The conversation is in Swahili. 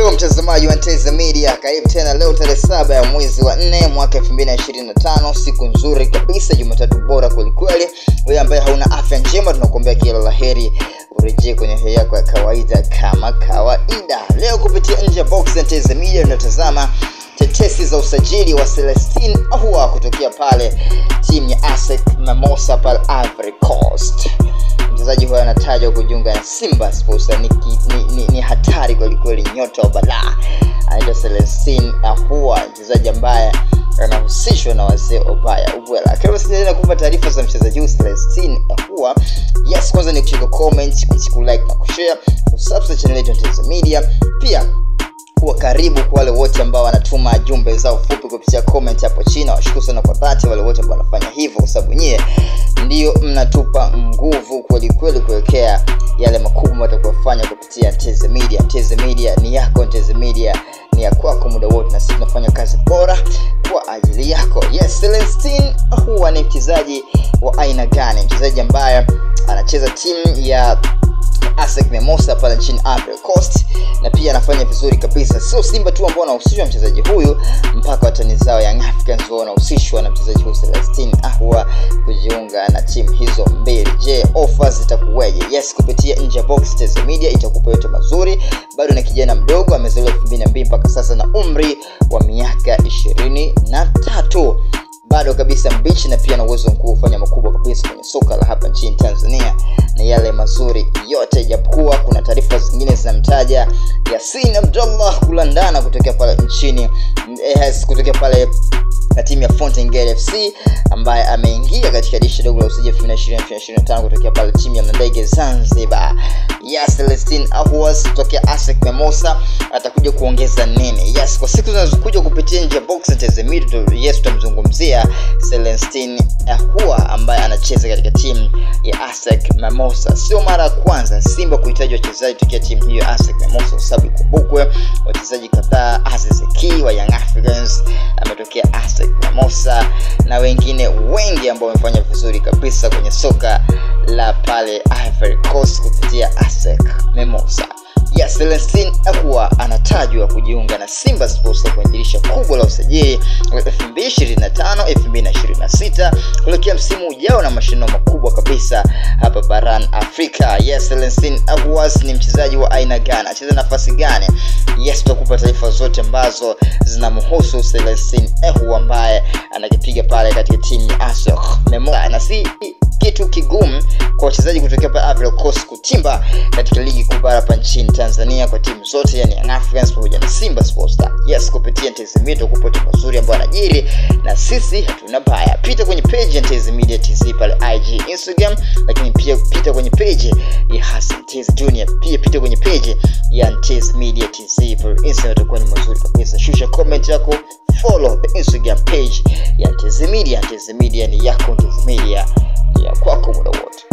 Hello mtazamaji wa Nteze Media, karibu tena leo tarehe 7 ya mwezi wa 4 mwaka 2025, siku nzuri kabisa, Jumatatu bora kweli kweli. Wewe ambaye hauna afya njema, tunakuombea kila la heri, urejee kwenye hali yako ya kawaida kama kawaida. Leo kupitia Nje ya Box Nteze Media tunatazama tetesi za usajili wa Celestine Ahoua kutokea pale timu ya ASEC Mimosa pale Ivory Coast. Mchezaji huyo anatajwa kujiunga na Simba Sports. Ni hatari kweli kweli, nyota wa balaa. Anaitwa Celestine Ahoua, mchezaji ambaye anahusishwa na wazee Obaya Ubwela. Kama sijaendelea kukupa taarifa za mchezaji huyu Celestine Ahoua, yes, kwanza ni kushika comment, ku like na kushare, kusubscribe channel yetu Nteze Media. Pia kuwa karibu kwa wale wote ambao wanatuma jumbe zao fupi kupitia comment hapo chini. Nawashukuru sana kwa dhati wale wote ambao wanafanya hivyo, kwa sababu nyie ndio mnatupa nguvu kweli kweli kuelekea yale makubwa watakayofanya kupitia Nteze Media. Nteze Media ni yako, Nteze Media ni ya kwako muda wote, na sisi tunafanya kazi bora kwa ajili yako. Yes, Celestine Ahoua ni mchezaji wa aina gani? Mchezaji ambaye anacheza timu ya ASEC Mimosa pale nchini Ivory Coast na pia anafanya vizuri kabisa. Sio Simba tu ambao wanahusishwa na mchezaji huyu, mpaka watani zao Young Africans wao wanahusishwa na mchezaji huyu Celestine Ahoua kujiunga na timu hizo mbili. Je, offers zitakuwaje? Yes, kupitia Nje ya Box Nteze Media itakupa yote mazuri. Bado ni kijana mdogo, amezaliwa 2002 mpaka sasa na umri wa miaka 23. Bado kabisa mbichi na pia na uwezo mkubwa kufanya makubwa kabisa kwenye soka la hapa nchini Tanzania na yale mazuri yote, japokuwa kuna taarifa zingine zinamtaja Yasin Abdullah kulandana kutokea pale nchini kutokea pale na timu ya Fountain Gate FC, ambaye ameingia katika dirisha dogo la usajili 2020-2025 kutokea pale timu ya Mlandege Zanzibar. Yes, Celestine Ahoua kutokea ASEC Mimosa atakuja kuongeza nini? Yes, kwa siku zinazokuja kupitia Nje ya Box Nteze Media, yes, tutamzungumzia Celestine Ahoua ambaye anacheza katika timu ya ASEC Mimosa. Sio mara ya kwanza Simba kuhitaji wachezaji kutokea timu hiyo ya ASEC Mimosa, kwa sababu ikumbukwe wachezaji kadhaa, Aziz Ki wa Young Africans ametokea ASEC Mimosa na wengine wengi ambao wamefanya vizuri kabisa kwenye soka la pale Ivory Coast kupitia ASEC Mimosa. Yes, Celestine Ahoua anatajwa kujiunga na Simba Sports kwenye dirisha kubwa la usajili 2025-2026 kuelekea msimu ujao na mashindano makubwa kabisa hapa barani Afrika. Yes, Celestine Ahoua ni mchezaji wa aina gani? Anacheza nafasi gani? Yes, tutakupa taarifa zote ambazo zinamhusu Celestine Ahoua ambaye anakipiga pale katika timu ya ASEC Mimosa, na si kitu kigumu kwa wachezaji kutokea pale Ivory Coast kutimba katika ligi kuu hapa nchini Tanzania kwa timu zote, yani Young Africans pamoja na Simba Sports Club. Yes, kupitia Nteze Media tukupa timu nzuri ambayo anajiri na sisi hatuna baya. Pita kwenye page ya Nteze Media TZ pale IG, Instagram, lakini pia pita kwenye page ya Hassan Nteze Junior, pia pita kwenye page ya Nteze Media TZ pale Instagram, itakuwa ni mazuri kabisa. Shusha comment yako, follow the Instagram page ya Nteze Media. Nteze Media ni yako, Nteze Media ya kwako muda wote.